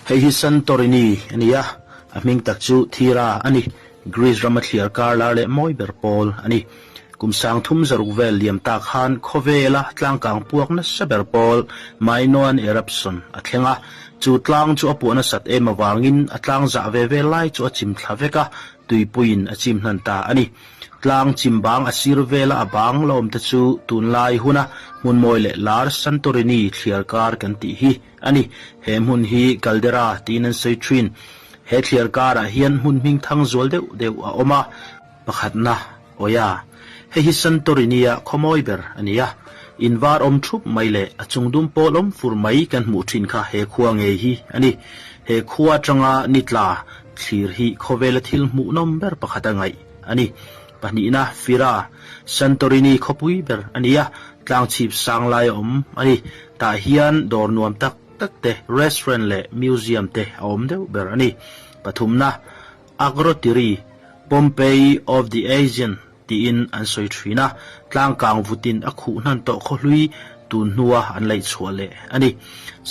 Hei hi Santorini a ni a, a hming tak chu Thira a ni. Greece rama thliar kar lar leh mawi ber pawl a ni. Kum 3000 vel liam ta khan khawvela tlangkang puak nasa ber pawl Minoan Eruption a thleng a, chu tlang chu a puah nasat em avangin a tlang zah ve ve lai chu a chim thla vek a, tuipuiin a chim hnan ta a ni. Tlang chim bang a sir vela a bang la awm te chu tunlai huna hmun mawi leh lar Santorini thliar kar kan tih hi a ni. He hmun hi Caldera tiin an sawi thin. He thliar karah hian hmun hming thang zual deuh deuh a awm a. Pakhatna, Oia, hei hi Santorini-a khawmawi ber a ni a. In var awm thup mai leh a chung dum pawl awm fur mai kan hmuh thin kha he khua ngei hi a ni. He khua atanga ni tla thlir hi khawvela thil hmuhnawm ber pakhat a ngaih a ni. Pahnihna, Fira, Santorini khawpui ber a ni a, tlangchhip sang lai a awm a ni. Tah hian dawr nuam tak tak te, restaurant leh museum te a awm deuh ber a ni. Pathumna, Akrotiri, Pompeii of the Aegean tiin an sawi thin a, tlangkang vutin a khuh hnan tawh khawhlui tun hnua an laih chhuah leh a ni.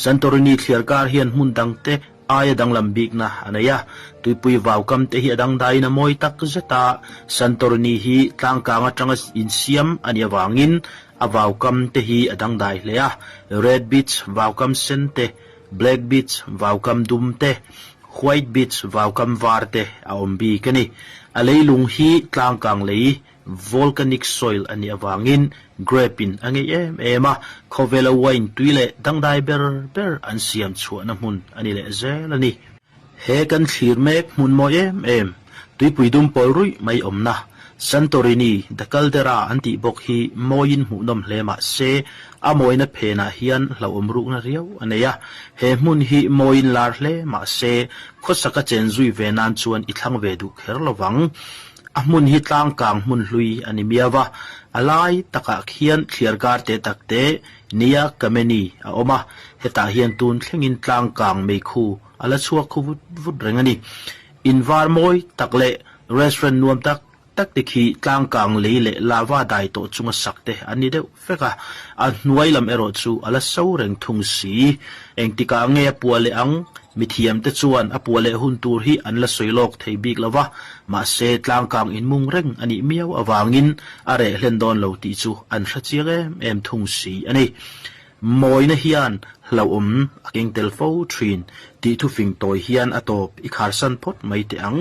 Santorini thliar kar hian hmun dangte aia danglam bikna a nei a, tuipui vaukam te hi a dangdaiin a mawi tak zet a, Santorini hi tlangkang atanga insiam a nih avangin a vaukam te hi a dangdai hle a, Red Beach vaukam sen te, Black Beach vaukam dum te, White Beach vaukam var te a awm bik a ni. A leilung hi tlangkang lei, volcanic soil, a nih avangin grape in a ngeih em em a, khawvela wine tui leh dangdai ber ber an siam chhuahna hmun a ni leh zel a ni. He kan thlir mek hmun mawi em em, tuipui dum pawl ruih mai awmna, Santorini, the caldera an tih bawk hi mawiin hmuhnawm hle mah se, a mawina phenah hian hlauhawm rukna riau a nei a. He hmun hi mawiin lar hle mah se, khawsaka chen zui ve nan chuan i thlang ve duh kher lo vang. A hmun hi tlangkang hmun hlui a ni miau a, a lai takah khian thliar kar te tak te Nia Kameni a awm a, hetah hian tun thlengin tlangkang meikhu a la chhuak khu vut vut reng a ni. In var mawi tak leh restaurant nuam tak tak te khi tlangkang lei leh lava dai tawh chunga sak te an ni deuh vek a, a hnuai lam erawh chu a la so reng thung si. Engtikah nge a puah leh ang? Mithiam te chuan a puah leh hun tur hi an la sawi lawk thei bik lo va, mahse tlangkang inmung reng a nih miau avangin a reh hlen dawn lo tih chu an hre chiang em em thung si a ni. Mawina hian hlauhawm a keng tel fo thin tih thufing tawi hian a tawp i kharsan phawt mai teh ang.